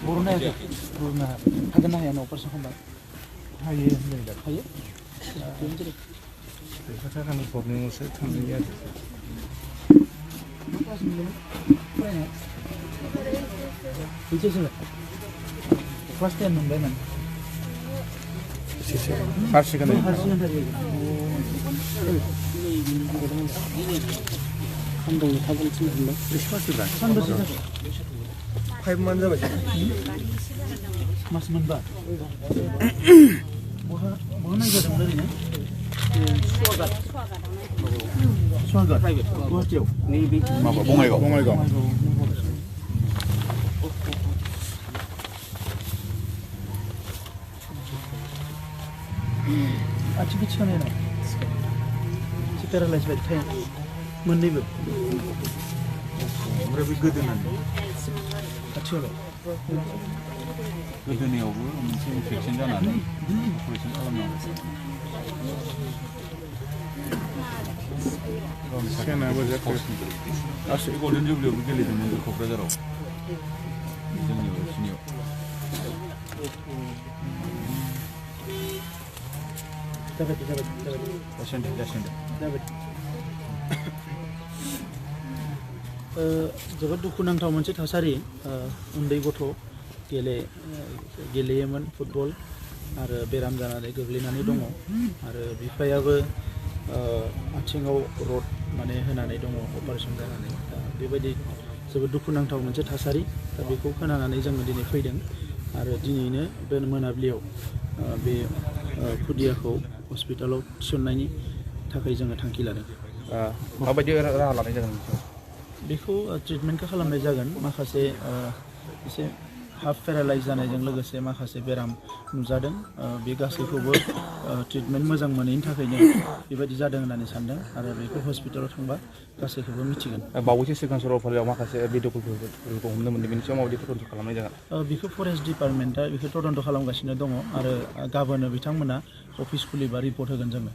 बर'नो हागोन ना हाया अपारेसन खालामबा हायो होनलाय हायो बेखौ थाखानि प्रब्लेमावसो थांजायो आरो फरायनाया बेसेसो क्लास 10 मोनबायमोन हायार सेकेन्डारि सानदुंनि थागोनसिम मोनबाय बेसेबांसोब्रा सानबेसे जाखो 5 month जाबाय मास मोनबा बहा नायजादोंमोन ओरैनो स्वागत गुवाहाटियाव नैबे माबा बङाइगाव आथिं थिखानाय ना एसे पेरालाइज बायदि थायो मोननैबो ओमफ्राय बे गोदोनानै खाथियावल' गोदोनायावबो मोनसे इनफेकसन जानानै अपारेसन खालामनांगौ सेनाबो जाखो गासै गल्डेन जुबलियावबो गेलेदोंमोन क'क्राझाराव जोंनियाव सिनियाव जाबाय जोबोद दुखुनांथाव मोनसे थासारि उन्दै गथ' गेलेयोमोन फुटबल आरो बेराम जानानै गोग्लैनानै दङ आरो बिफायाबो आथिङाव रड माने होनानै दङ अपारेसन जानानै दा बेबायदि जोबोद दुखुनांथाव मोनसे थासारि दा बेखौ खोनानानै जोङो दिनै फैदों आरो दिनैनो बे मोनाबिलियाव बे खुदियाखौ हस्पिटालाव थिसननायनि थाखाय जोङो थांखि लादों माबायदि राहा लानाय जागोन बेखौ ट्रिटमेन्टखौ खालामनाय जागोन माखासे एसे हाफ पेरालाइज जानायजों लोगोसे माखासे बेराम नुजादों बे गासैखौबो ट्रिटमेन्ट मोजां मोनैनि थाखायनो बेबायदि जादों होननानै सानदों आरो बेखौ हस्पिटालाव थांबा गासैखौबो मिथिगोन बावैसो सिगां सरलपारायाव माखासे भिडिअफोरखौ हमनो मोनदों बेनि सायाव माबायदि तदन्त खालामनाय जागोन बेखौ फरेस्ट डिपार्टमेन्टआ बेखौ तदन्त खालामगासिनो दङ आरो गाबोननो बिथांमोना अफिस खुलिबा रिपर्ट होगोन जोङो